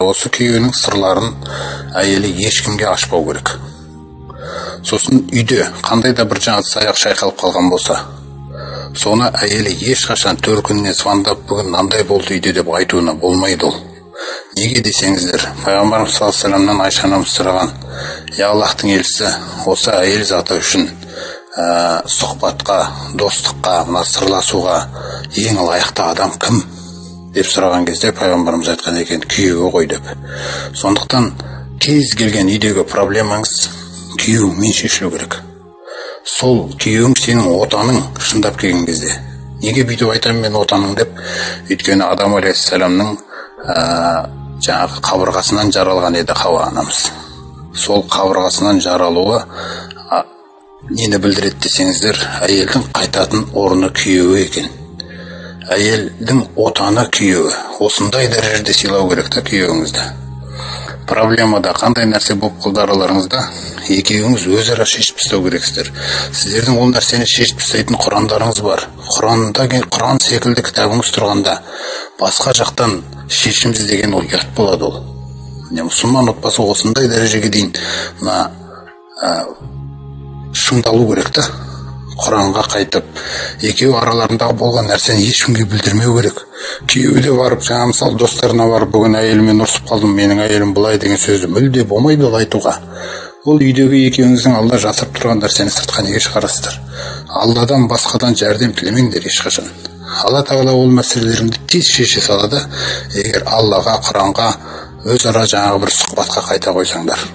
Осы күйеуінің сырларын әйелі ешкімге ашпау керек. Сосын үйде қандай да бір жаңа аяқ шайқалып қалған болса, соны әйелі ешқашан төркініне звондап, бүгін мынандай болды үйде деп айтуына болмайды ол. Неге десеңіздер, пайғамбарымыз саллаллаху алейхи вассаламнан Айша анамыз сұраған: «Я Аллахтың елшісі, осы әйел заты үшін сұхбатқа, достыққа, мына сырласуға ең лайықты адам кім?» деп сұраған кезде пайғамбарымыз айтқан екен: «Күйеуі ғой» деп. Сондықтан кез келген үйдегі проблемаңыз күйеуіңмен шешілу керек. Сол күйеуің сенің отаның, шындап келген кезде. Неге бүйтіп айтамын мен отаның деп? Өйткені Адам алейхиссаламның жаңағы қабырғасынан жаралған еді Хауа анамыз. Сол қабырғасынан жаралуы нені білдіреді десеңіздер, әйелдің қайтатын орны күйеуі екен. Әйелдің отаны күйеуі. Осындай дәрежеде сыйлау керек та күйеуіңізді. Проблемада қандай нәрсе болып қалды араларыңызда, екеуіңіз өзара шешіп тастау керексіздер. Сіздердің ол нәрсені шешіп тастайтын құрандарыңыз бар. Құранда, Құран секілді кітабыңыз тұрғанда басқа жақтан шешім іздеген ол ұят болады ол. Міне, мұсылман отбасы осындай дәрежеге дейін мына шыңдалу керек та. Құранға қайтып, екеуі араларындағы болған нәрсені ешкімге білдірмеу керек. Күйеуі де барып, жаңа мысалы достарына барып, бүгін әйеліммен ұрысып қалдым, менің әйелім былай деген сөзді мүлде болмайды ол айтуға. Ол үйдегі екеуіңіздің Алла жасырып тұрған нәрсені сыртқа неге шығарасыздар? Алладан басқадан жәрдем тілемеңдер ешқашан. Алла тағала ол мәселелеріңді тез шеше салады, егер Аллаға, Құранға, өзара жаңағы бір сұхбатқа қайта қойсаңдар.